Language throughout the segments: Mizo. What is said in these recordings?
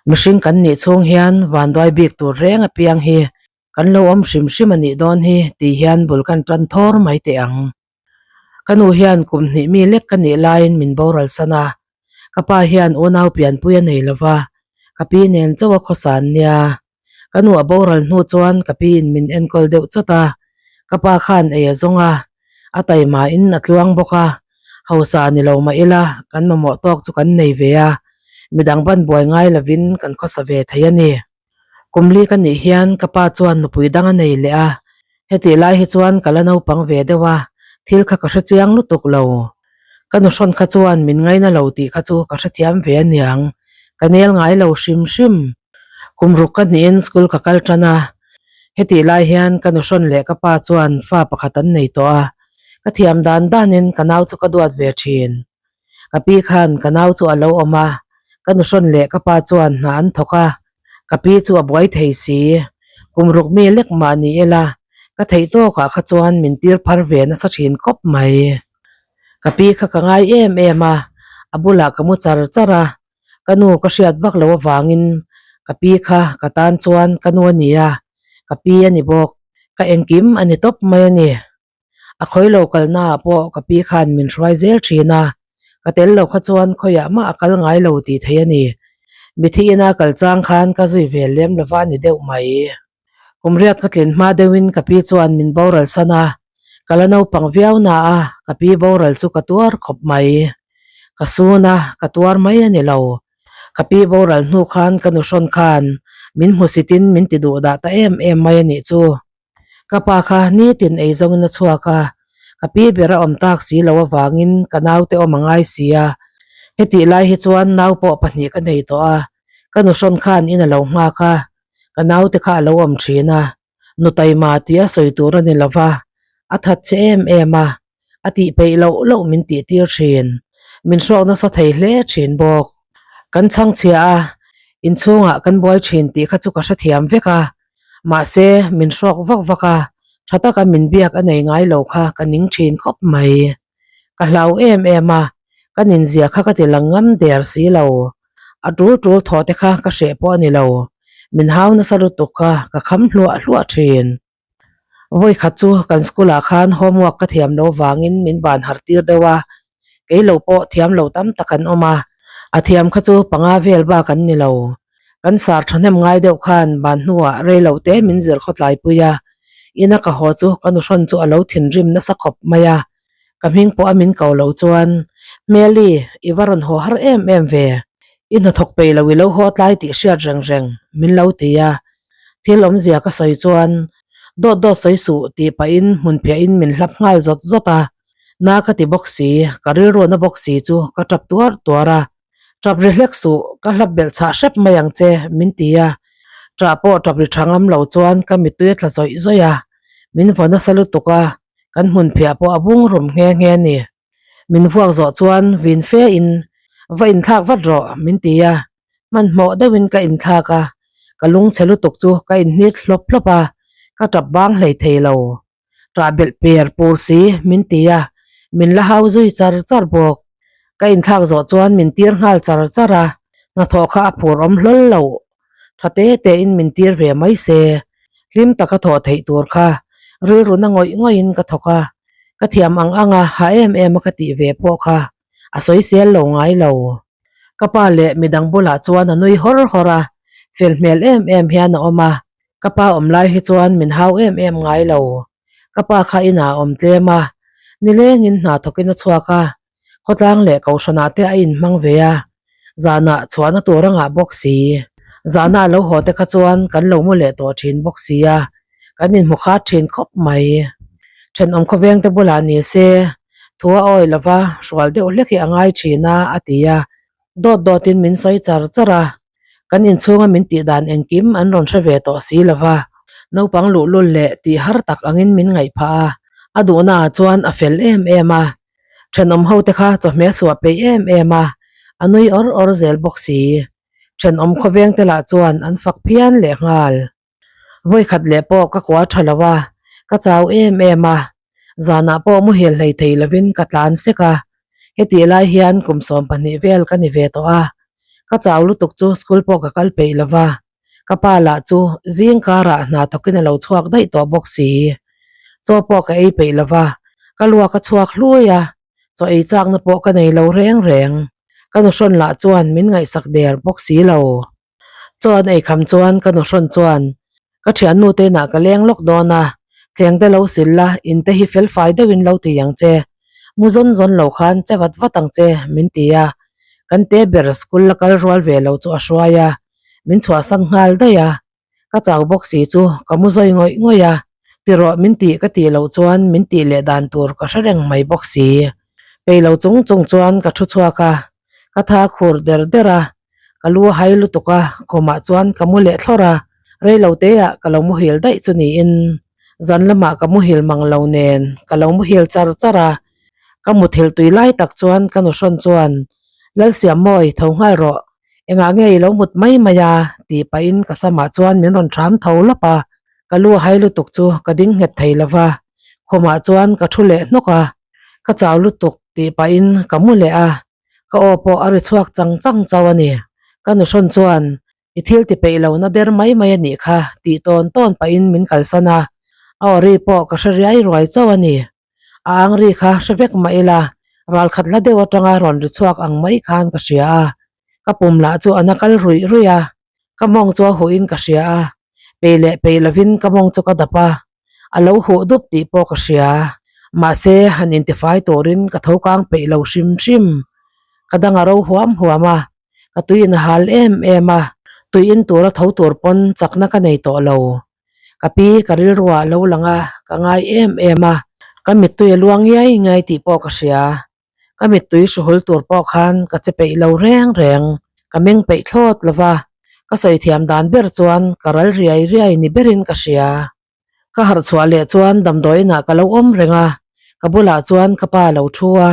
Mihring kan nih chhung hian vanduai bik tur reng apiang hi kan lo awm hrim hrim a nih dawn hi tih hian bul kan tan thawr mai teh ang. Ka nu hian kum hnih mi lek ka nih laiin min boral san a, ka pa hian unau pianpui a nei lo va, ka pi nen chauh a khawsa an nia. Ka nu a boral hnu chuan ka piin min enkawl deuh chawt a, ka pa khan ei a zawng a, a taima in a tluang bawk a, hausa ni lo mah ila kan mamawh tawk chu kan nei ve a, midang ban buai ngai lovin kan khawsa ve thei a ni. Kum li ka nih hian ka pa chuan nupui dang a nei leh a, hetih lai hi chuan ka la naupang ve deuh a, thil kha ka hre chiang lutuk lo. Ka nu hrawn kha chuan min ngaina lo tih kha chu ka hrethiam ve aniang, ka nel ngai lo hrim hrim. Kum ruk ka hnihin school ka kal tan a, hetih lai hian ka nu hrawn leh ka pa chuan fa pakhat an nei tawh a, ka thiam dan danin ka nau chu ka duat ve thin. Ka pi khan ka nau chu a lo awm a, ka nu hrawn leh ka pa chuan hna an thawk a, ka pi chu a buai thei si. Kum ruk mi lek mah ni ila, ka theih tawkah kha chuan min tir phar ve nasa thin khawp mai. Ka pi kha ka ngai em em a, a bulah ka mu char char a, ka nu ka hriat vak lo avangin ka pi kha ka tan chuan ka nu a ni a, ka pi a ni bawk. Ka engkim a ni tawp mai a ni. A khawi lo kalnaah pawh ka pi khan min hruai zel thin a, ka tel lo kha chuan khawiah mah a kal ngai lo tih theih a ni. Mithi ina kal chang khan ka zui ve lem lova ni deuh mai. Kum riat ka tlin hma deuhin ka pi chuan min boral san a, ka la naupang viau na a, ka pi boral chu ka tuar khawp mai. Ka sun a, ka tuar mai a ni lo. Ka pi boral hnu khan ka nu hrawn khan min hmusitin min ti duh dah ta em em mai a nih chu. Ka pa kha nitin ei zawngin a chhuak a, ka pi ber a awm tak si lo avangin ka naute awm a ngai si a. Hetih lai hi chuan nau pawh pahnih ka nei tawh a, ka nu hrawn khan in a lo nghak a, ka naute kha a lo awm thin a, nu taima tia sawi tur a ni lo va, a that che em em a, a tih peih loh loh min tih tir thin, min hrawk nasa thei hle thin bawk. Kan chhangchhia a, inchhungah kan buai thin tih kha chu ka hrethiam vek a, Mahse, min hrawk vak vak a, tha taka min biak a nei ngai lo kha ka ning thin khawp mai. Ka hlau em em a, ka ninzia kha ka ti lang ngam der si lo. A tul tul thawh te kha ka hreh pawh a ni lo, min hau nasa lutuk kha ka kham hluah hluah thin. Vawi khat chu kan school ah khan homework ka thiam lo vangin min ban harh tir deuh a, kei lo pawh thiam lo tam tak an awm a, a thiam kha chu panga vel bak an ni lo. Kan sar thahnem ngai deuh khan ban hnuah rei lo te min zir khawtlai pui a, ina ka haw chu ka nuhrawn chu a lo thinrim nasa khawp mai a, ka hming pawh a min ko lo chuan, Hmeli, i va rawn haw har em em ve, i hnathawk peih lo i lo haw tlai tih hriat reng reng, min lo ti a, thil awmzia ka sawi chuan, Dawt dawt sawi suh tih pahin hmunphiahin min hlap nghal zawt zawt a, Na ka ti bawk si, ka rilruahna bawk si chu ka tap tuar tuar a. Tap ri hlek suh, ka hlap belh chhah hrep mai ang che, min ti a. Tah pawh tap ri tha ngam lo chuan ka mittui a tla zawih zawih a. Min vaw nasa lutuk a, kan hmunphiah pawh a bung rum nghe nghe a ni. Min vuak zawh chuan vin fe in, Va inthlak vat rawh, min ti a. Hmanhmawh deuhin ka inthlak a, ka lungchhe lutuk chu ka inhnit hlawp hlawp a, ka tap bang hlei thei lo. Ṭah belh per pur si min ti a, min la hau zui char char bawk. Ka inthlak zawh chuan min tir nghal char char a, hnathawh kha a phur awm hlawl lo. Ṭha te tein min tir ve mai se, hlim taka thawh theih tur kha rilru na ngawih ngawihin ka thawk a, ka thiam ang ang a ha em em a ka tih ve pawh kha a sawisel lo ngai lo. Ka pa leh midang bulah chuan a nui hawr hawr a, fel hmel em em hian a awm a, Ka pa awm lai hi chuan min hau em em ngai lo. Ka pa kha inah a awm tlem a, nilengin hna thawkin a chhuak a, khawtlang leh kohhranah te a inhmang ve a, zanah chhuahna tur a ngah bawk si. Zana a lo haw te kha chuan kan lo mu leh tawh thin bawk si a, kan inhmu khat thin khawp mai. Thenawm khawveng te bulah ni se, thu a awi lova hrual deuh hlek hi a ngai thin a, a ti a. Dawt dawtin min sawi char char a, Kan inchhunga min tih dan engkim an rawn hre ve tawh si lo va, naupang luhlul leh tih har tak angin min ngaih phah a, a duhna ah chuan a fel em em a, thenawm ho te kha chawhmeh suah peih em em a, a nui awr awr zel bawk si. Thenawm khawveng te lah chuan an fak phian leh nghal. Vawikhat leh pawh ka kua tha lo a, ka chau em em a, zanah pawh muhil hlei thei lovin ka tlan sek a, hetih lai hian kum 12 vel ka ni ve tawh a, Ka chau lutuk chu school pawh ka kal peih lo va, ka pa lah chu zing karah hna thawkin a lo chhuak daih tawh bawk si. Chaw pawh ka ei peih lo va, ka luak a chhuak hlui a, chaw ei chakna pawh ka nei lo reng reng. Ka nuhrawn lah chuan min ngaihsak der bawk si lo. Chaw an ei kham chuan ka nuhrawn chuan ka thiannu te inah ka leng lawk dawn a, thleng te lo sil la, in te hi fel fai deuhin lo ti ang che, mu zawn zawn lo khan che vat vat ang che min ti a, kan te ber school la kal rual ve lo chu a hruai a, min chhuahsan nghal daih a. Ka chau bawk si chu ka mu zawi ngawih ngawih a, tirawh min tih ka tih loh chuan min tih leh dan tur ka hre reng mai bawk si. Peih lo chung chung chuan ka thu chhuak a, ka tha khur der der a, ka lu a hai lutuk a, khumah chuan ka mu leh thlawr a, rei lo te ah ka lo muhil daih chu niin zan lamah ka muhil mang lo nen ka lo muhil char char a, ka muthilh tui lai tak chuan ka nuhrawn chuan Lalsiammawi tho nghal rawh Engah nge i lo mut mai mai a? tih pahin ka samah chuan min rawn hram tho lawp a, ka lu a hai lutuk chu ka ding nghet thei lo va, khumah chuan ka thu leh hnawk a, ka chau lutuk tih pahin ka mu leh a, ka aw pawh a ri chhuak chang chang chauh a ni. Ka nuhrawn chuan i thil ti peih lo na der mai mai a nih kha tih tawn tawn pahin min kalsan a, a aw ri pawh ka hre riai ruai chauh a ni. A ang ri kha hre vek mah ila, ral khat hla deuh atanga rawn ri chhuak ang mai khan ka hria a, ka pum lah chu a na kal ruih ruih a, ka mawng chu a huhin ka hria a, peih leh peih lovin ka mawng chu ka dap a, a lo huh dup tih pawh ka hria, mahse han intifai turin ka tho kang peih lo hrim hrim, ka dang a ro huam huam a, ka tui in a hal em em a, tui in tura tho tur pawn chakna ka nei tawh lo. Ka pi ka rilruah lo lang a, ka ngai em em a, ka mittui a luang ngiai ngiai tih pawh ka hria. Ka mittui hruhul tur pawh khan ka che peih lo reng reng, ka meng peih thlawt lo va, ka sawi thiam dan ber chuan ka ral riai riai ni berin ka hria. Ka harh chhuah leh chuan damdawiinah ka lo awm reng a, ka bulah chuan ka pa a lo thu a,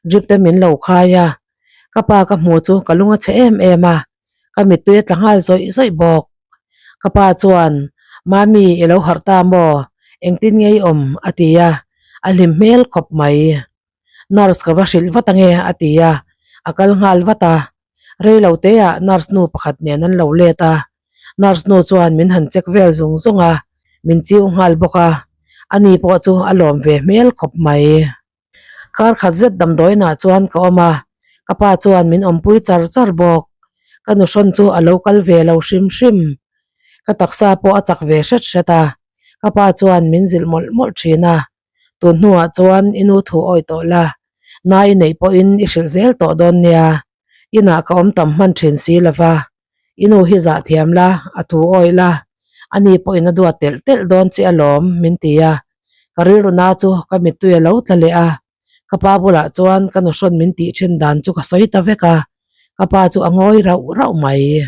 drip te min lo khai a, ka pa ka hmu chu ka lung a chhe em em a, ka mittui a tla nghal zawih zawih bawk. Ka pa chuan, Mami, i lo harh ta maw? Engtin nge i awm? a ti a, a hlim hmel khawp mai. Nurse ka va hrilh vat ange a ti a, a kal nghal vat a. Rei lo teah nurse nu pakhat nen an lo let a, nurse nu chuan min han check vel zung zung a, min chiu nghal bawk a, ani pawh chu a lawm ve hmel khawp mai. Kar khat zet damdawiinah chuan ka awm a, ka pa chuan min awmpui char char bawk. Ka nuhrawn chu a lo kal ve lo hrim hrim. Ka taksa pawh a chak ve hret hret a, ka pa chuan min zilh mawlh mawlh thin a. Tun hnuah chuan i nu thu awi tawh la, nai i neih pawhin i hrilh zel tawh dawn nia. Inah ka awm tam hman thin si lo va, I nu hi zah thiam la, a thu awih la, ani pawhin a duat telh telh dawn che alawm, min ti a. Ka rilru na chu ka mittui a lo tla leh a, ka pa bulah chuan ka nuhrawn min tih thin dan chu ka sawi ta vek a, ka pa chu a ngawi rauh rauh mai.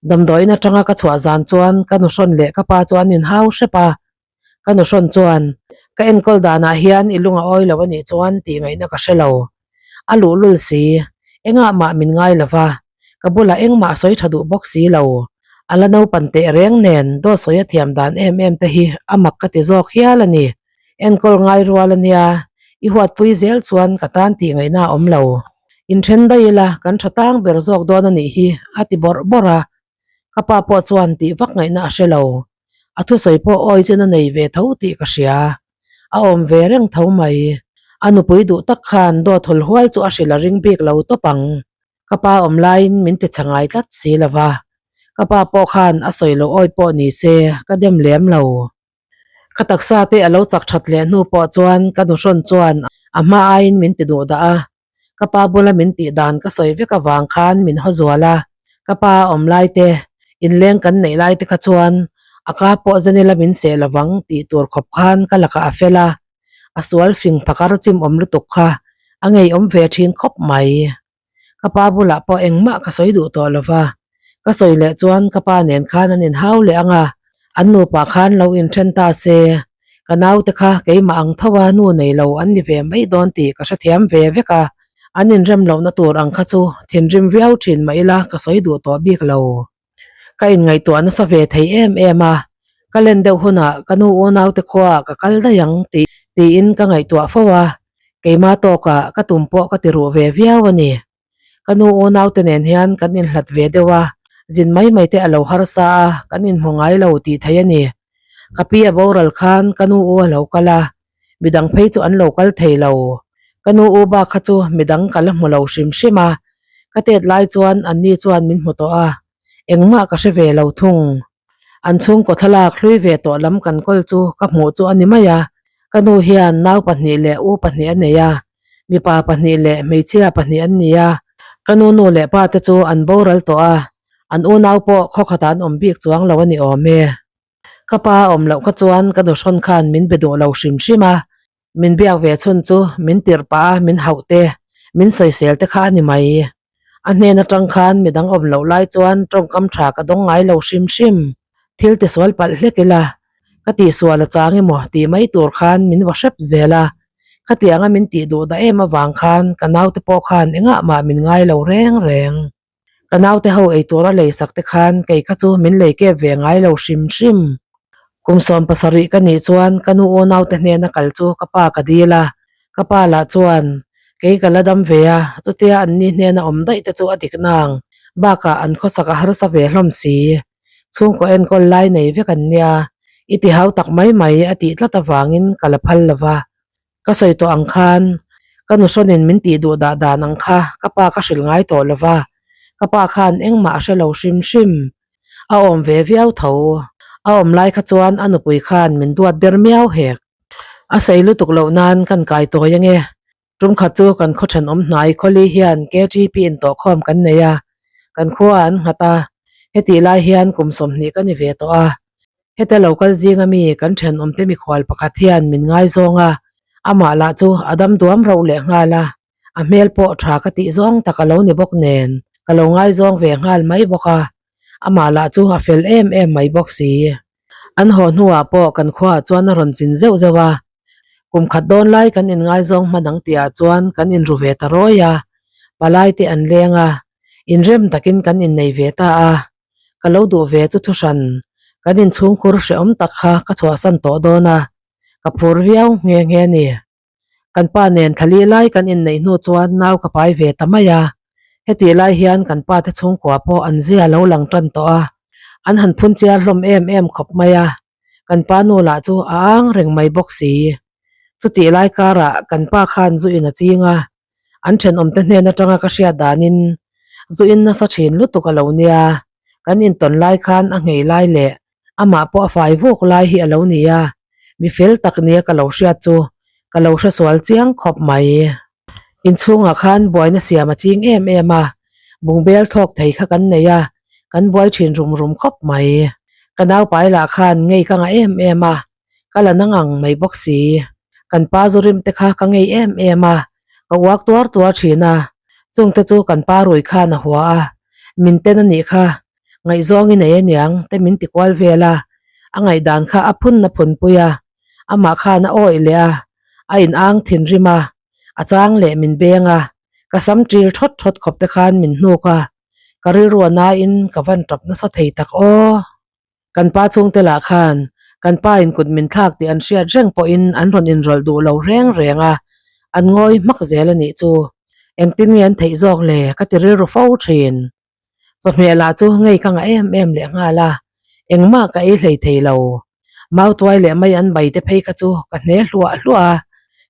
Damdawiin atanga ka chhuah zan chuan ka nuhrawn leh ka pa chu an inhau hrep a, ka nuhrawn chuan ka enkawl danah hian i lung a awi lo anih chuan tih ngaihna ka hre lo. A luhlul si, engah mah min ngai lo va, ka bulah engmah a sawi tha duh bawk si lo. A la naupan teh reng nen dawt sawi a thiam dan em em te hi a mak ka ti zawk hial a ni. Enkawl ngai rual a nia, i huatpui zel chuan ka tan tih ngaihna a awm lo. Inthen daih ila kan tha tang ber zawk dawn a nih hi a ti bawrh bawrh a, ka pa pawh chuan tih vak ngaihna a hre lo. A thusawi pawh awi chin a nei ve tho tih ka hria. A awm ve reng tho mai. A nupui duh tak khan dawt hawl hual chu a hrilh a ring bik lo tawp ang. Ka pa awm laiin min ti chhe ngai tlat si lo va. Ka pa pawh khan a sawi lo awi pawh ni se ka dem lem lo. Ka taksa te a lo chak that leh hnu pawh chuan ka nuhrawn chuan a hma aiin min ti duh dah a. Ka pa bula min tih dan ka sawi vek avang khan min haw zual a, ka pa a awm lai te, inleng kan neih lai te kha chuan a ka pawh zenila min seh lovang tih tur khawp khan ka lakah a fel a, a sual fing phakar chim awm lutuk kha a ngeiawm ve thin khawp mai. Ka pa bulah pawh engmah ka sawi duh tawh lova, ka sawi leh chuan ka pa nen khan an inhau leh ang a, an nupa khan lo inthen ta se. Ka naute kha keimah ang tho a nu nei lo an ni ve mai dawn tih ka hrethiam ve vek a, an inrem lohna tur ang kha chu thinrim viau thin mah ila ka sawi duh tawh bik lo. Ka inngaihtuah nasa ve thei em em a, ka len deuh hunah ka nu unaute khuaah ka kal daih ang tih tiin ka ngaihtuah fo a, keimah tawkah ka tum pawh ka ti ruh ve viau a ni. Ka nu unaute nen hian kan inhlat ve deuh a, zin mai mai te a lo harsa a, kan inhmu ngai lo tih theih a ni. Ka pi a boral khan ka nu u a lo kal a, midang phei chu an lo kal thei lo. Ka nu u bak kha chu midang ka la hmu lo hrim hrim a, ka tet lai chuan anni chuan min hmu tawh a, engmah ka hre ve lo thung. An chhungkaw thlalak hlui ve tawh lam kan kawl chu ka hmuh chu a ni mai a, ka nu hian nau pahnih leh u pahnih a nei a, mipa pahnih leh hmeichhia pahnih an ni a, ka nu nu leh pa te chu an boral tawh a, an unau pawh khaw khatah an awm bik chuang lo a ni awm e. Ka pa a awm loh kha chuan ka nu hrawn khan min be duh lo hrim hrim a, min biak ve chhun chu min tirh pah a min hauh te, min sawisel te kha a ni mai. A hnen atang khan midang awm loh lai chuan tawngkam tha ka dawng ngai lo hrim hrim. Thil tisual palh hlek ila, ka tihsual a chang emaw tih mai tur khan min va hrep zel a. Khatianga min tih duh dah em avang khan ka naute pawh khan engah mah min ngai lo reng reng. Ka naute ho eitur a lei sak te khan kei kha chu min lei kep ve ngai lo hrim hrim. Kum 17 ka nih chuan ka nu unaute hnena kal chu ka pa ka dil a, ka pa lah chuan kei ka la dam ve a, chutia an ni hnena awm daih te chu a dik nang, bakah an khawsak a harsa ve hlawm si. Chhungkaw enkawl lai nei vek an nia, i ti hau tak mai mai a tih tlat avangin ka la phal lo va. Ka sawi tawh ang khan ka nuhrawnin min tih duh dah dan ang kha ka pa ka hrilh ngai tawh lo va, ka pa khan engmah a hre lo hrim hrim. A awm ve viau tho. A awm lai kha chuan a nupui khan min duat ber miau hek. A sei lutuk loh nan kan kai tawi ange. Tum khat chu kan khaw thenawm hnai khawli hian KGP intawhkhawm kan nei a, kan khua an nghat a, hetih lai hian kum 20 ka ni ve tawh a. Heta lo kal zinga mi kan thenawmte mikhual pakhat hian min ngaizawng a, amah lah chu a dam duam rauh leh nghal a, a hmel pawh tha ka tih zawng tak a lo ni bawk nen ka lo ngaizawng ve nghal mai bawk a, amah lah chu a fel em em mai bawk si. An haw hnuah pawh kan khuaah chuan a rawn zin zeuh zeuh a, kum khat dawn lai kan inngaizawng hman ang tihah chuan kan inru ve ta rawi a, palai te an leng a, inrem takin kan innei ve ta a. Ka lo duh ve chu thuhran, kan inchhungkhur hrehawm tak kha ka chhuahsan tawh dawn a, ka phur viau nghe nghe a ni. Kan pa nen thlali lai kan inneih hnu chuan nau ka pai ve ta mai a, hetih lai hian kan pa te chhungkua pawh an zia lo lang tan tawh a, an han phun chiar hlawm em em khawp mai a, kan pa nu lah chu a ang reng mai bawk si. Chutih lai karah kan pa khan zu in a ching a, an thenawmte hnen atanga ka hriat danin zu in nasa thin lutuk a lo nia, kan intawn lai khan a nghei lai leh amah pawh a fai vuk lai hi a lo ni a, mi fel tak nia ka lo hriat chu ka lo hre sual chiang khawp mai. Inchhungah khan buaina siam a ching em em a, bungbel thlawk thei kha kan nei a, kan buai thin rum rum khawp mai. Ka naupai lah khan ngei ka ngah em em a, ka la na ngang mai bawk si. Kan pa zu rim te kha ka ngei em em a, ka uak tuar tuar thin a, chungte chu kan pa rui khan a hua a, min ten a nih kha, ngaihzawng i nei aniang te min ti kual vel a, a ngaihdan kha a phun a phunpui a, amah khan a awih leh a, a in ang thinrim a, a chang leh min beng a, ka sam ṭil ṭhawt ṭhawt khawp te khan min hnuk a, ka rilru a naiin ka van ṭap nasa thei tak aw. Kan pa chhungte lah khan kan pa in kut min thlak tih an hriat reng pawhin an rawn inrawlh duh lo reng reng a, an ngawi hmak zel a nih chu. Engtin nge an theih zawk le ka ti rilru fo thin. Chawhmeh lah chu ngei ka ngah em em leh nghal a, engmah ka ei hlei thei lo. Mautuai leh mai an bai te phei kha chu ka hne hluah hluah a,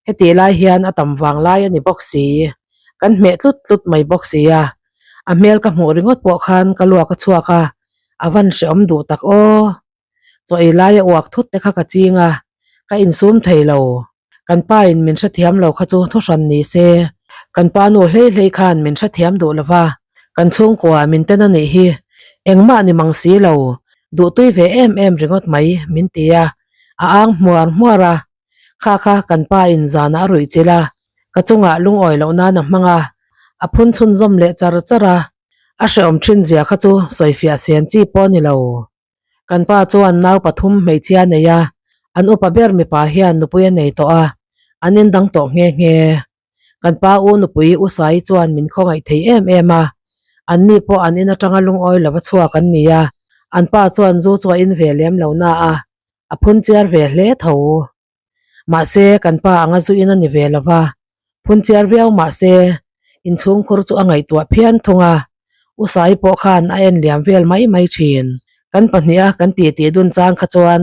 hetih lai hian a tam vang lai a ni bawk si. Kan hmeh tlut tlut mai bawk si a, a hmel ka hmuh ringawt pawh khan ka luak a chhuak a, a van hrehawm duh tak aw. Chaw ei laia uak thut te kha ka ching a, ka insum thei lo. Kan pa in min hrethiam lo kha chu thuhran ni se. Kan pa nu hlei hlei khan min hrethiam duh lo va, kan chhungkua min ten a nih hi. Engmah ni mang si lo, duhtui ve em em ringawt mai min ti a, a ang hmuar hmuar a. Kha kha kan pa in zanah a ruih chilh a, ka chungah lungawi loh nan a hmang a, a phun chhunzawm leh char char a. A hrehawm thin zia kha chu sawifiah sian chi pawh a ni lo. Kan pa chuan nau pathum hmeichhia a nei a, an upa ber mipa hian nupui a nei tawh a, an indang tawh nghe nghe. Kan pa u nupui U Sai chuan min khawngaih thei em em a, anni pawh an in atanga lungawi lova chhuak an ni a, an pa chuan zu chu a in ve lem lo na a, a phun chiar ve hle tho. Mahse, kan pa anga zu in a ni ve lo va, phun chiar viau mahse, Inchhungkhur chu a ngaihtuah phian thung a, U Sai pawh khan a en liam vel mai mai thin. Kan pahniha kan titi dun chang kha chuan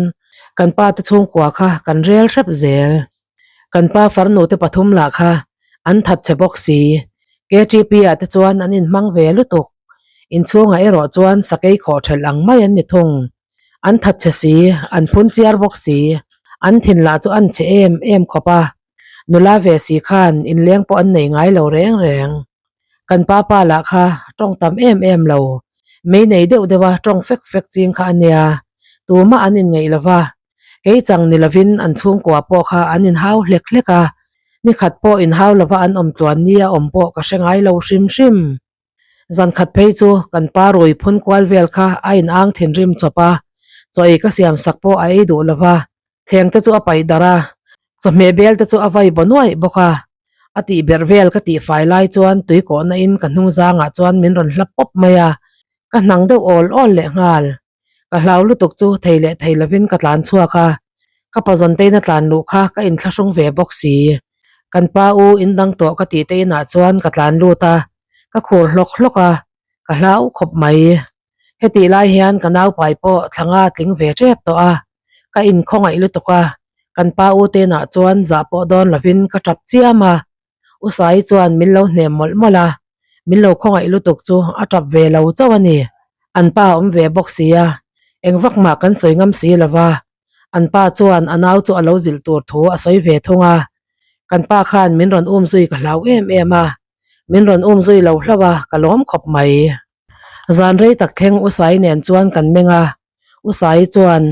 kan pa te chhungkua kha kan rel hrep zel. Kan pa farnu te pathum lah kha an that che bawk si. KTP ah te chuan an inhmang ve lutuk. Inchhungah erawh chuan sakei khawh thelh ang mai an ni thung. An that che si, an phun chiar bawk si. An thin lah chu an che em em khawp a. Nula ve si khan inleng pawh an nei ngai lo reng reng. Kan pa pa lah kha tawng tam em em lo, mei nei deuh deuh a tawng fek fek ching kha a nia. Tumah an inngeih lo va, kei chang ni lovin an chhungkua pawh kha an inhau hlek hlek a, nikhat pawh inhau lova an awm tluan nia awm pawh ka hre ngai lo hrim hrim. Zan khat phei chu kan pa rui phun kual vel kha a inang thinrim chawp a, chaw ei ka siam sak pawh a ei duh lo va, thleng te chu a paih darh a, chawhmeh bel te chu a vai baw nuaih bawk a. A tih berh vel ka tih fai lai chuan tui kawhna in ka hnung zangah chuan min rawn hlap pawp mai a, ka hnang deuh awl awl leh nghal. Ka hlau lutuk chu thei leh thei lovin ka tlan chhuak a, ka pazawntein a tlan luh kha ka inthlahrung ve bawk si. Kan pa u in dang tawh ka tih te inah chuan ka tlan lut a, ka khur hlawk hlawk a, ka hlau khawp mai. Hetih lai hian ka naupai pawh thlanga tling ve tep tawh a, ka inkhawngaih lutuk a, kan pa u te inah chuan zah pawh dawn lovin ka tap chiam a, U Sai chuan min lo hnem mawlh mawlh a, min lo khawngaih lutuk chu a tap ve lo chauh a ni. An pa a awm ve bawk si a, eng vak mah kan sawi ngam si lo va. An pa chuan a nau chu a lo zilh tur thu a sawi ve thung a, kan pa khan min rawn um zui ka hlau em em a, min rawn um zui lo hlauh a, ka lawm khawp mai. Zan rei tak thleng U Sai nen chuan kan meng a, U Sai chuan,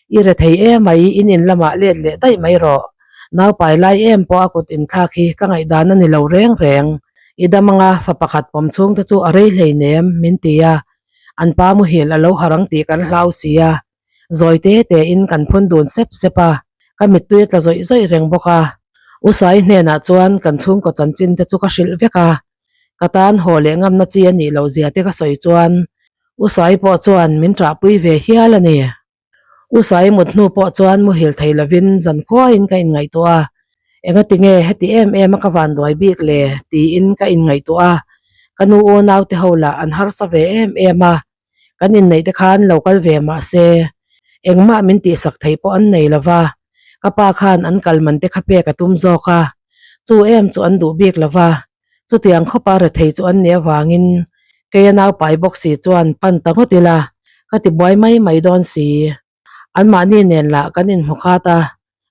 I re thei em mai, in in lamah let leh daih mai rawh. Naupai lai em pawh a kut inthlak hi ka ngaihdan a ni lo reng reng. I dam anga fa pakhat pawm chhung te chu a rei hleinem, min ti a. An pa muhil a lo harh ang tih kan hlau si a. Zawi te te in kan phun dun sep sep a, ka mittui a tla zawih zawih reng bawk a. U Sai hnenah chuan kan chhungkaw chanchin te chu ka hrilh vek a. Ka tan haw leh ngamna chi a nih loh zia te ka sawi chuan U Sai pawh chuan min ṭahpui ve hial a ni. U Sai mut hnu pawh chuan muhil thei lovin zan khuaiin ka inngaihtuah a, engati nge heti em em a ka van duai bik le tiin ka inngaihtuah a, ka nu unau te ho lah an harsa ve em em a, kan inneih te khan lo kal ve mah se engmah min tihsak theih pawh an nei lo va, ka pa khan an kal man te kha pek a tum zawk a, chu em chu an duh bik lo va, chutiang khawpa rethei chu an nih avangin keia naupai bawk si chuan pan ta ngawt ila ka ti buai mai mai dawn si. Anmahni nen lah kan inhmu khat a,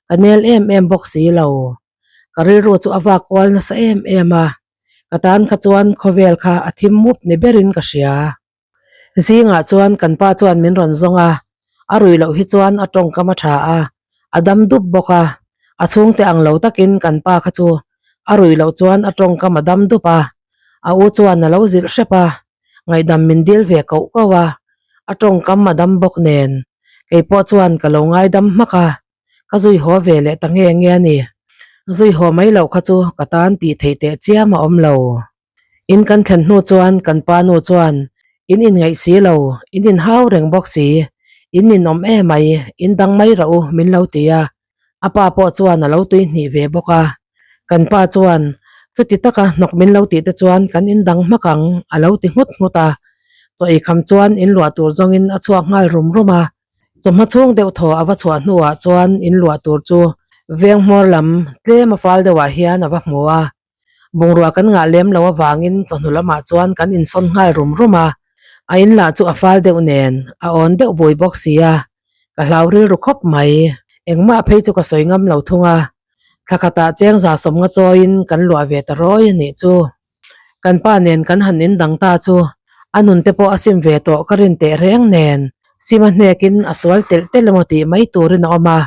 ka nel em em bawk si lo. Ka rilru chu a vak kual nasa em em a, ka tan kha chuan khawvel kha a thim mup ni berin ka hria. Zingah chuan kan pa chuan min rawn zawng a, a rui loh hi chuan a tawngkam a tha a, a dam dup bawk a, a chhungte ang lo takin kan pa kha chu a rui loh chuan a tawngkam a dam dup a, a u chuan a lo zilh hrep a, ngaihdam min dil ve koh koh a, a tawngkam a dam bawk nen kei pawh chuan ka lo ngaidam hmak a, ka zui haw ve leh ta nge nge a ni. Zui haw mai loh kha chu ka tan tih theih teh chiam a awm lo. In kan thlen hnu chuan kan pa nu chuan in inngaih si lo, in inhau reng bawk si, in ninawm em mai, in dang mai rah u min lo ti a, a pa pawh chuan a lo tui hnih ve bawk a. Kan pa chuan chuti taka hnawk min lo tih te chuan kan in dang hmak ang a lo ti nghut nghut a, chaw ei kham chuan in luah tur zawngin a chhuak nghal rum rum a. Chawhma chhung deuh thaw a va chhuah hnuah chuan in luah tur chu veng hmawr lam tlem a fal deuhah hian a va hmu a. Bungrua kan ngah lem lo avangin chawhnu lamah chuan kan insawn nghal rum rum a, a in lah chu a fal deuh nen a awn deuh bui bawk si a, ka hlau rilru khawp mai. Engmah phei chu ka sawi ngam lo thung a, thla khatah cheng za sawmnga chawiin kan luah ve ta rawi a nih chu. Kan pa nen kan han indang ta chu a nun te pawh a sim ve tawh ka rin teh reng nen sim a hnekin a sual telh telh emaw tih mai turin a awm a.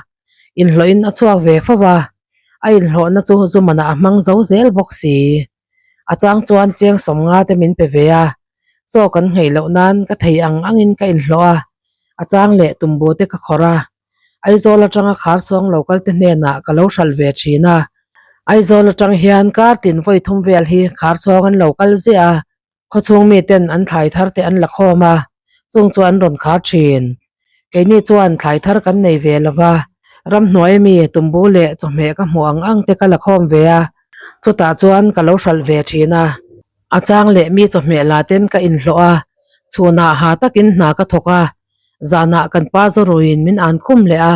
Inhlawhin a chhuak ve fo a, a inhlawhna chu Zumana a hmang zo zel bawk si. A chang chuan cheng sawmnga te min pe ve a, chaw kan ngheih loh nan ka thei ang angin ka inhlawh a, a chang leh tumbu te ka khawrh a, Aizawl atanga khar chhuang lo kal te hnenah ka lo hralh ve thin a. Aizawl atang hian kar tin vawi thum vel hi khar chhuang an lo kal ziah a, Khawchhung miten an thlai thar te an la khawm a, chung chu an rawn khar thin. Keini chuan thlai thar kan nei ve lo va, ramhnuai ami tumbu leh chawhmeh ka hmuh ang ang te ka la khawm ve a, chutah chuan ka lo hralh ve thin a. A chang leh mi chawhmeh la ten ka inhlawh a, chhunah ha takin hna ka thawk a, zanah kan pa zawruiin min an khum leh a,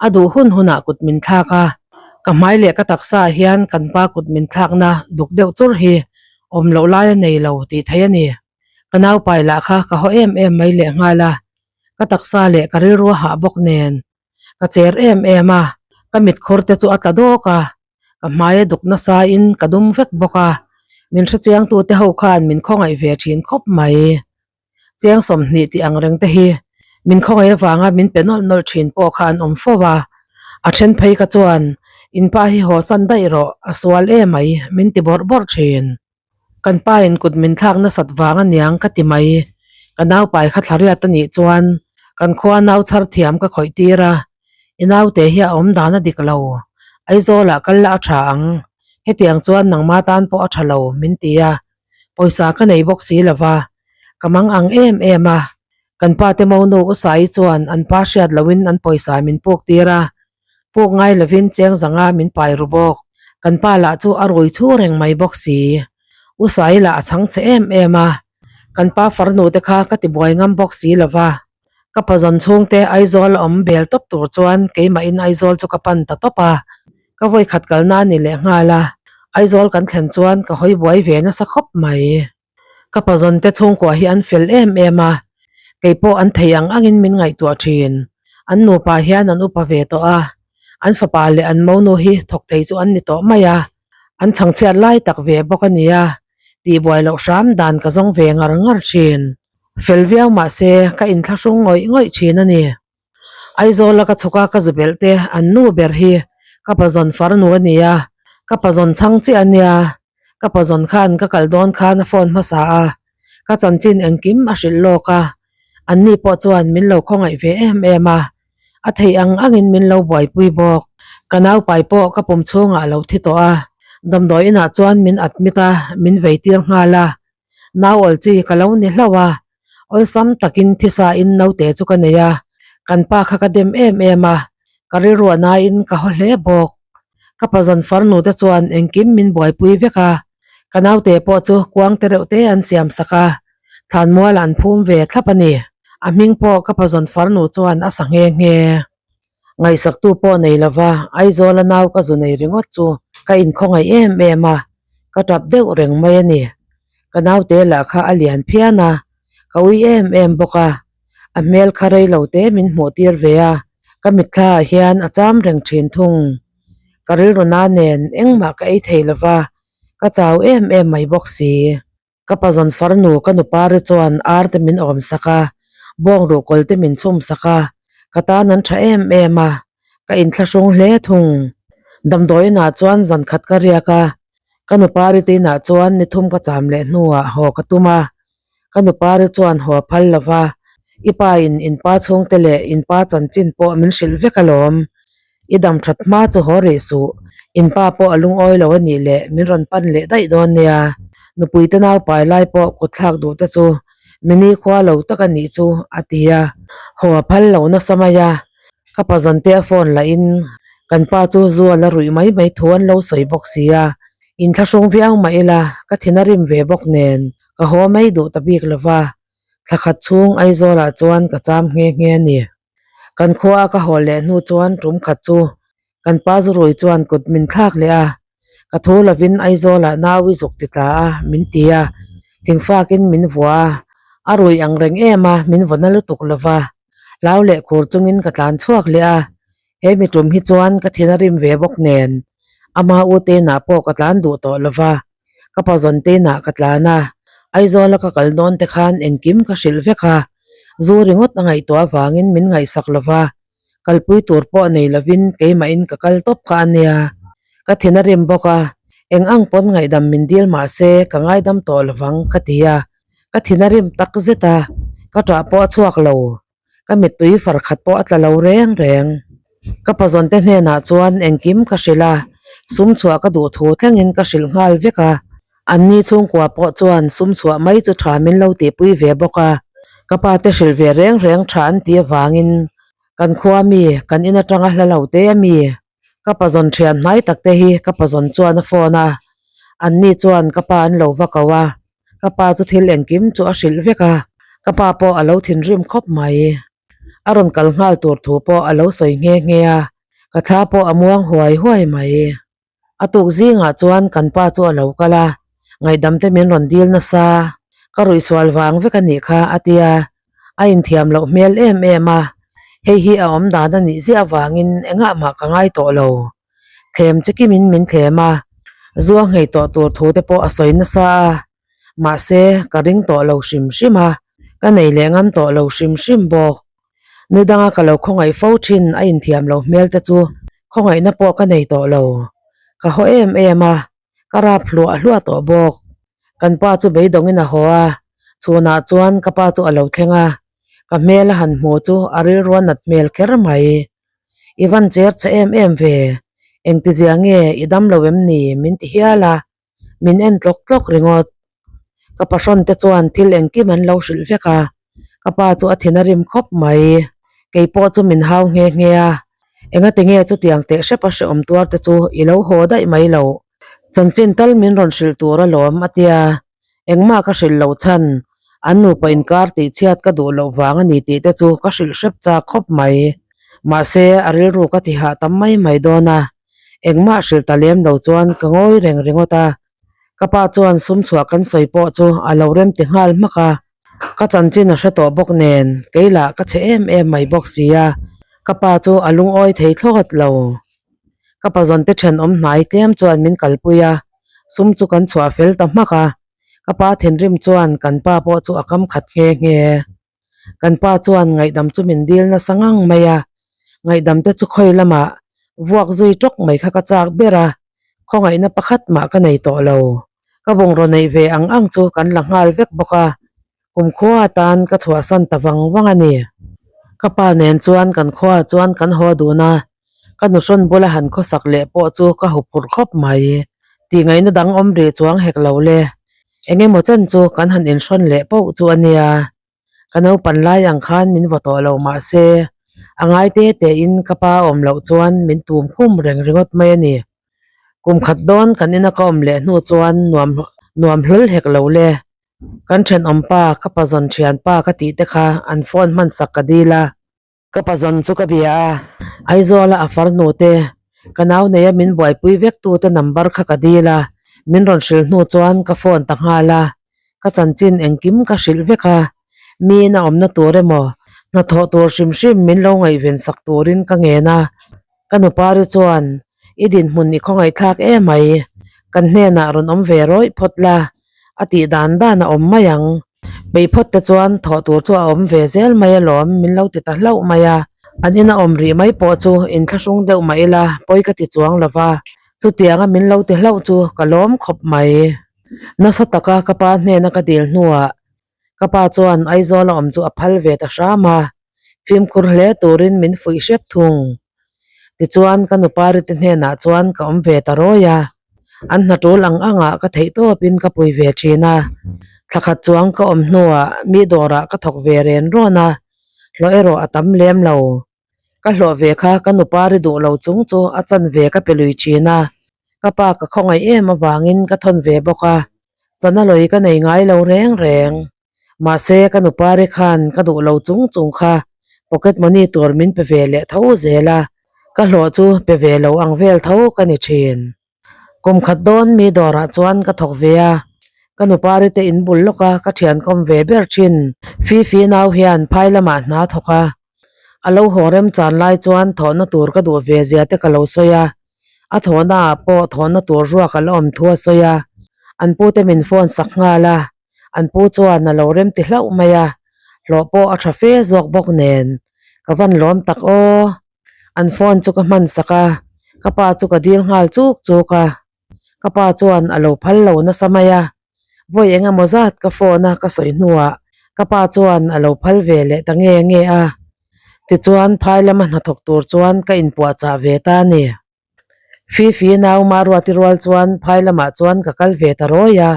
a duh hun hunah kut min thlak a, ka hmai leh ka taksa ah hian kan pa kut min thlakna duk deuh chur hi awm loh lai a nei lo tih theih a ni. Ka naupai lah kha ka haw em em mai lehnghal a, ka taksa leh ka rilru a hah bawk nen ka cher em em a, ka mitkhur te chu a tla dawk a, ka hmai a duk nasa in ka dum vek bawk a, min hrechiang tu te ho khan min khawngaih ve thin khawp mai. Chiang 20 tih ang reng te hi min khawngaih avanga min pe nawlh nawlh thin pawh kha an awm fo a, a then phei kha chuan in pa hi haw san daih rawh a sual emai min ti bawrh bawrh thin. Kan pa in kut min thlak nasat vang aniang ka ti mai. Ka naupai kha thla riat anih chuan kan khua nau chhar thiam ka khawih tir a, i naute hi a awm dan a dik lo, Aizawl ah kal la a tha ang, hetiang chuan nangma tan pawh a tha lo min ti a, pawisa ka nei bawk si lova, ka mang ang em em a, kan pa te monu Usai chuan an pa hriat loin an pawisa min puk tir a, Puk ngai lovin cheng zanga min pai ru bawk. Kan pa lah chu a rui chhu reng mai bawk si. U Sai lah a chhang che em em a. Kan pa farnu te kha ka ti buai ngam bawk si lova. Ka pazawn chhungte Aizawl a awm bel tawp tur chuan keimahin Aizawl chu ka pan ta tawp a. Ka vawi khat kalna a ni leh nghal a. Aizawl kan thlen chuan ka hawi buai ve nasa khawp mai. Ka pazawn te chhungkua hi an fel em em a, kei pawh an thei ang angin min ngaihtuah thin. An nupa hian an upa ve tawh a, an fapa leh an monu hi thawk thei chu an ni tawh mai a, an chhangchhiat lai tak ve bawk a nia, tihbuai loh hram dan ka zawng ve ngar ngar thin. Fel viau mahse ka inthlahrung ngawih ngawih thin a ni. Aizawla ka chhuk a ka zu belh te an nu ber hi ka pazawn farnu a ni a, ka pazawn chhang chiah a nia, ka pazawn khan ka kal dawn khan a phone hmasa a, ka chanchin engkim a hrilh lawk a, an ni pawh chuan min lo khawngaih ve em em a, a theih ang angin min lo buaipui bawk. Ka naupai pawh ka pum chhungah a lo thi tawh a, damdawi inah chuan min admit a, min vei tir nghal a, Nau awl chi ka lo ni hlauh a, awlsam takin thisa in naute chu ka nei a, kan pa kha ka dem em em a, ka rilruah nain ka haw hle bawk. Ka pazawn farnu te chuan engkim min buaipui vek a, ka naute pawh chu kuang te reuh te an siam sak a, thlanmual an phum ve thlap a ni. A hming pawh ka pazawn farnu chuan a sa nghe nghe. Ngaihsaktu pawh nei lova Aizawla nau ka zu nei ringawt chu ka inkhawngaih em em a, ka tap deuh reng mai a ni. Ka naute lah kha a lian phian a, ka ui em em bawk a, a hmel kha rei lo te min hmuh tir ve a, ka mitthla ah hian a cham reng thin thung. Ka rilru na nen engmah ka ei thei lova, ka chau em em mai bawk si. Ka pazawn farnu ka nupari chuan ar te min awm sak a, bawng ruhkawl te min chhum sak a, ka tan an tha em em a, ka inthlahrung hle thung. Damdawiinah chuan zan khat ka riak a, ka nupari te inah chuan ni thum ka cham leh hnuah haw ka tum a, ka nupari chuan haw a phal lo va, i pa in in pa chhungte leh in pa chanchin pawh min hrilh vek alawm, I dam that hma chu haw rih suh, in pa pawh a lungawi lo a nih leh min rawn pan leh daih dawn nia. Nupui te nau pai lai pawh kut thlak duh te chu mini khua lo tak a nih chu a ti a. Haw a phal lo nasa mai a, ka pazawn te a phone lah in kan pa chu zu a la ruih mai mai thu an lo sawi bawk si a, inthlahrung viau mah ila ka thin a rim ve bawk nen ka haw mai duh ta bik lo va, thla khat chhung Aizawl ah chuan ka cham nghe nghe a ni. Kan khua a ka haw leh hnu chuan tum khat chu kan pa zurui chuan kut min thlak leh a, ka thu lovin Aizawlah nau i zuk ti tla a min ti a, thingfakin min vua a, a rui ang reng em a min vaw na lutuk lova, hlau leh khur chungin ka tlan chhuak leh a, he mi tum hi chuan ka thin a rim ve bawk nen ama u te inah pawh ka tlan duh tawh lova, ka pazawn te inah ka tlan a, Aizawla ka kal dawn te khan engkim ka hrilh vek a, zu ringawt a ngaihtuah avangin min ngaihsak lova, kalpui tur pawh nei lovin keimahin ka kal tawp kha a nia. Ka thin a rim bawk a, eng ang pawn ngaihdam min dil mah se ka ngaidam tawh lovang ka ti a, ka thin a rim tak zet a, ka ṭah pawh a chhuak lo. Ka mittui far khat pawh a tla lo reng reng. Ka pazawn te hnenah chuan engkim ka hrilh a, sum chhuah ka duh thu thlengin ka hrilh nghal vek a. Anni chhungkua pawh chuan sum chhuah mai chu tha min lo tihpui ve bawk a. Ka pa te hrilh ve reng reng tha an tih avangin kan khua mi, kan in atanga hla lo te a mi. Ka pazawn thian hnai tak te hi ka pazawn chuan a phone a, anni chuan ka pa an lo va ko a. Ka pa chu thil engkim chu a hrilh vek a, ka pa pawh a lo thinrim khawp mai. A rawn kal nghal tur thu pawh a lo sawi nghe nghe a, ka thla pawh a muang huai huai mai. A tuk zingah chuan kan pa chu a lo kal a, ngaihdam te min rawn dil nasa, ka ruihsual vang vek a nih kha a ti a, a inthiam loh hmel em em a, hei hi a awm dan a nih ziah avangin engah mah ka ngai tawh lo. Thlem che kimin min thlem a, zua nghei tawh tur thu te pawh a sawi nasa a, mahse ka ring tawh lo hrim hrim a, ka nei leh ngam tawh lo hrim hrim bawk. Ni danga ka lo khawngaih fo thin a inthiam lo hmel te chu khawngaihna pawh ka nei tawh lo. Ka haw em em a, ka rap hluah hluah tawh bawk. Kan pa chu beidawngin a haw a, chhunah chuan ka pa chu a lo thleng a, ka hmel a han hmu chu a rilru a nat hmel kher mai. I van cher chhe em em ve, engtizia nge i dam lo em ni min ti hial a, min en tlawk tlawk ringawt. Ka pahrawn te chuan thil engkim an lo hrilh vek a, ka pa chu a thin a rim khawp mai. Kei pawh chu min hau nghe nghe a, engati nge chutiang teh hrep a hrehawm tuar te chu i lo haw daih mai loh. Chanchin tal min rawn hrilh tur alawm a tia, engmah ka hrilh loh chhan an nupa inkar tih chhiat ka duh loh vang a ni tih te chu ka hrilh hrep chak khawp mai. Mahse a rilru ka ti hah tam mai mai dawn a. Engmah hrilh ta lem lo chuan ka ngawi reng ringawt a, ka pa chuan sum chhuah kan sawi pawh chu a lo rem ti nghal hmak a, ka chanchin a hre tawh bawk nen kei lah ka chhe em em mai bawk si a, ka pa chu a lungawi thei thlawt lo. Ka pazawn te thenawm hnai tlem chuan min kalpui a, sum chu kan chhuah fel ta hmak a, ka pa thinrim chuan kan pa pawh chu a kam khat nghe nghe. Kan pa chuan ngaihdam chu min dil nasa ngang mai a, ngaihdam te chu khawi lamah vuak zui tawk mai kha ka chak ber a, khawngaihna pakhat mah ka nei tawh lo. Ka bungraw neih ve ang ang chu kan la nghal vek bawk a, kumkhua atan ka chhuahsan ta vang vang a ni. Ka pa nen chuan kan khuaah chuan kan haw dun a, ka nuhrawn bula han khawsak leh pawh chu ka huphurh khawp mai. Tihngaihna dang awm rih chuang hek lo le. Eng emaw chen chu kan han inhrawn leh poh chu a nia. Ka naupan lai ang khan min vaw tawh lo mah se, a ngai te tein ka pa awm loh chuan min tum khum reng ringawt mai a ni. Kum khat dawn kan ina ka awm leh hnu chuan nuam nuam hlawl hek lo le. Kan thenawm pa, ka pazawn thian pa ka tih te kha an phone hmansak ka dil a. Ka pazawn chu ka bia a, Aizawla a farnu te, ka nau neia min buaipui vek tu te number kha ka dil a, min rawn hrilh hnu chuan ka phone ta nghal a, ka chanchin engkim ka hrilh vek a, miin a awmna tur emaw hnathawh tur hrim hrim min lo ngaihven sak turin ka ngen a, ka nupari chuan i dinhmun i khawngaihthlak emai, kan hnenah rawn awm ve rawih phawt la, a tih dan dan a awm mai ang. Peih phawt te chuan thawh tur chu a awm ve zel mai alawm min lo ti ta hlauh mai a, an ina awm rih mai pawh chu inthlahrung deuh mah ila pawi ka ti chuang lo va, chutianga min lo ti hlauh chu ka lawm khawp mai. Nasa taka ka pa hnena ka dil hnuah ka pa chuan Aizawl a awm chu a phal ve ta hram a, fimkhur hle turin min fuih hrep thung. Tichuan ka nupari te hnenah chuan ka awm ve ta rawi a, an hna tul ang angah ka theih tawpin ka pui ve thin a. Thla khat chuang ka awm hnuah mi dawrah ka thawk ve ren rawn a, hlawh erawh a tam lem lo. Ka hlawh ve kha ka nupari duh lo chung chu a chan ve ka pe lui thin a, ka pa ka khawngaih em avangin ka thawn ve bawk a, sana lawi ka nei ngai lo reng reng. Mahse ka nupari khan ka duh lo chung chung kha pocket money tur min pe ve leh tho zel a, ka hlawh chu pe ve lo ang vel tho ka ni thin. Kum khat dawn mi dawrah chuan ka thawk ve a, ka nupari te in bul lawk a ka thian kawm ve ber thin. Fifi nau hian phai lamah hna thawk a, a lo haw rem chan lai chuan thawhna tur ka duh ve zia te ka lo sawi a, A thawhna ah pawh thawhna tur ruak a la awm thu a sawi a, an pu te min phone sak nghal a, an pu chuan a lo rem ti hlauh mai a, hlawh pawh a tha fe zawk bawk nen ka van lawm tak aw. An phone chu ka hman sak a, ka pa chu ka dil nghal chuk chuk a, ka pa chuan a lo phal lo nasa mai a, vawi eng emaw zat ka phone a ka sawi hnuah ka pa chuan a lo phal ve leh ta nge nge a, tichuan phai lama hnathawk tur chuan ka inpuahchah ve ta a ni. Fifi nau Maruati rual chuan phai lamah chuan ka kal ve ta rawi a,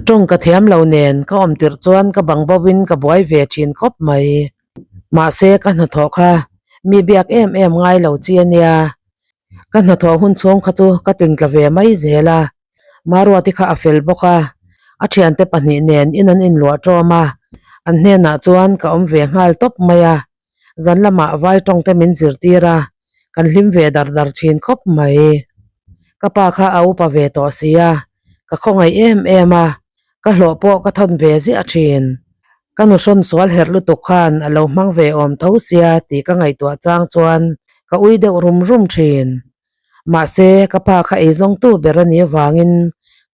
tawng ka thiam lo nen ka awm tirh chuan ka bang bo in ka buai ve thin khawp mai. Mahse ka hnathawh kha mi biak em em ngai lo chi a nia, ka hnathawh hun chhung kha chu ka tingtla ve mai zel a. Maruati kha a fel bawk a, A thiante pahnih nen in an inluah tawm a, an hnenah chuan ka awm ve nghal tawp mai a. Zan lamah vai tawng te min zirtir a, kan hlim ve dar dar thin khawp mai. Ka pa kha a upa ve tawh si a, ka khawngaih em em a, ka hlawh pawh ka thawn ve ziah thin. Ka nu hrawn sual herh lutuk khan a lo hmang ve awm tho sia tih ka ngaihtuah chang chuan ka ui deuh rum rum thin. Mahse, ka pa kha eizawngtu ber a nih avangin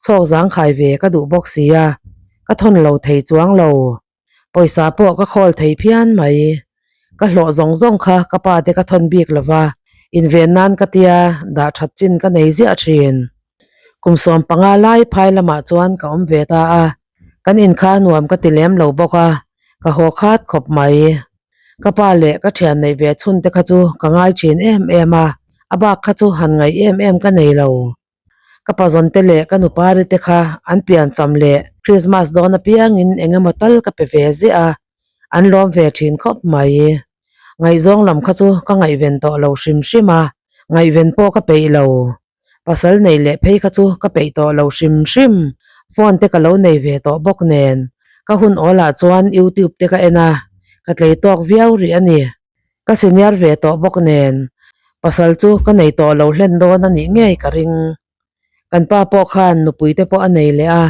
chhawk zangkhai ve ka duh bawk si a, ka thawn lo thei chuang lo. Pawisa pawh ka khawl thei phian mai. Ka hlawh zawng zawng kha ka pa te ka thawn bik lo va, inven nan ka tia dah that chin ka nei ziah thin. Kum 15 lai phai lamah chuan ka awm ve ta a, kan in kha nuam ka ti lem lo bawk a, ka haw khat khawp mai. Ka pa leh ka thian neih ve chhun te kha chu ka ngai thin em em a, a bak kha chu han ngaih em em ka nei lo. Ka pazawn te leh ka nupari te kha an piancham leh Christmas dawn apiangin eng emaw tal ka pe ve ziah a, an lawm ve thin khawp mai. Ngaihzawng lam kha chu ka ngaihven tawh lo hrim hrim a, ngaihven pawh ka peih lo. Pasal nei leh phei kha chu ka peih tawh lo hrim hrim. Phone te ka lo nei ve tawh bawk nen, ka hun awlah chuan YouTube te ka en a, ka tlei tawk viau rih a ni. Ka senior ve tawh bawk nen pasal chu ka nei tawh lo hlen dawn a nih ngei ka ring. Kan pa pawh khan nupui te pawh a nei leh a,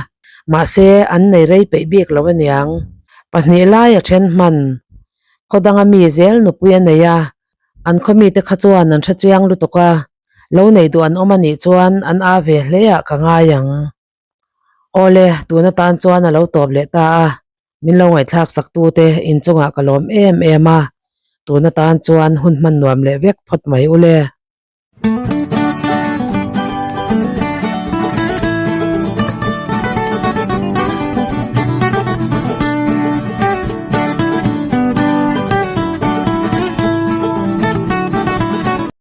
mahse an nei rei peih bik lo aniang. Pahnih lai a then hman. Khaw danga mi zel nupui a nei a, an khaw mite kha chuan an hre chiang lutuk a, lo nei duh an awm a nih chuan an a ve hle ah ka ngai ang. Awle, tun atan chuan a lo tawp leh ta a, min lo ngaihthlak sak tute inchungah ka lawm em em a, tun atan chuan hun hman nuam leh vek phawt mai ule.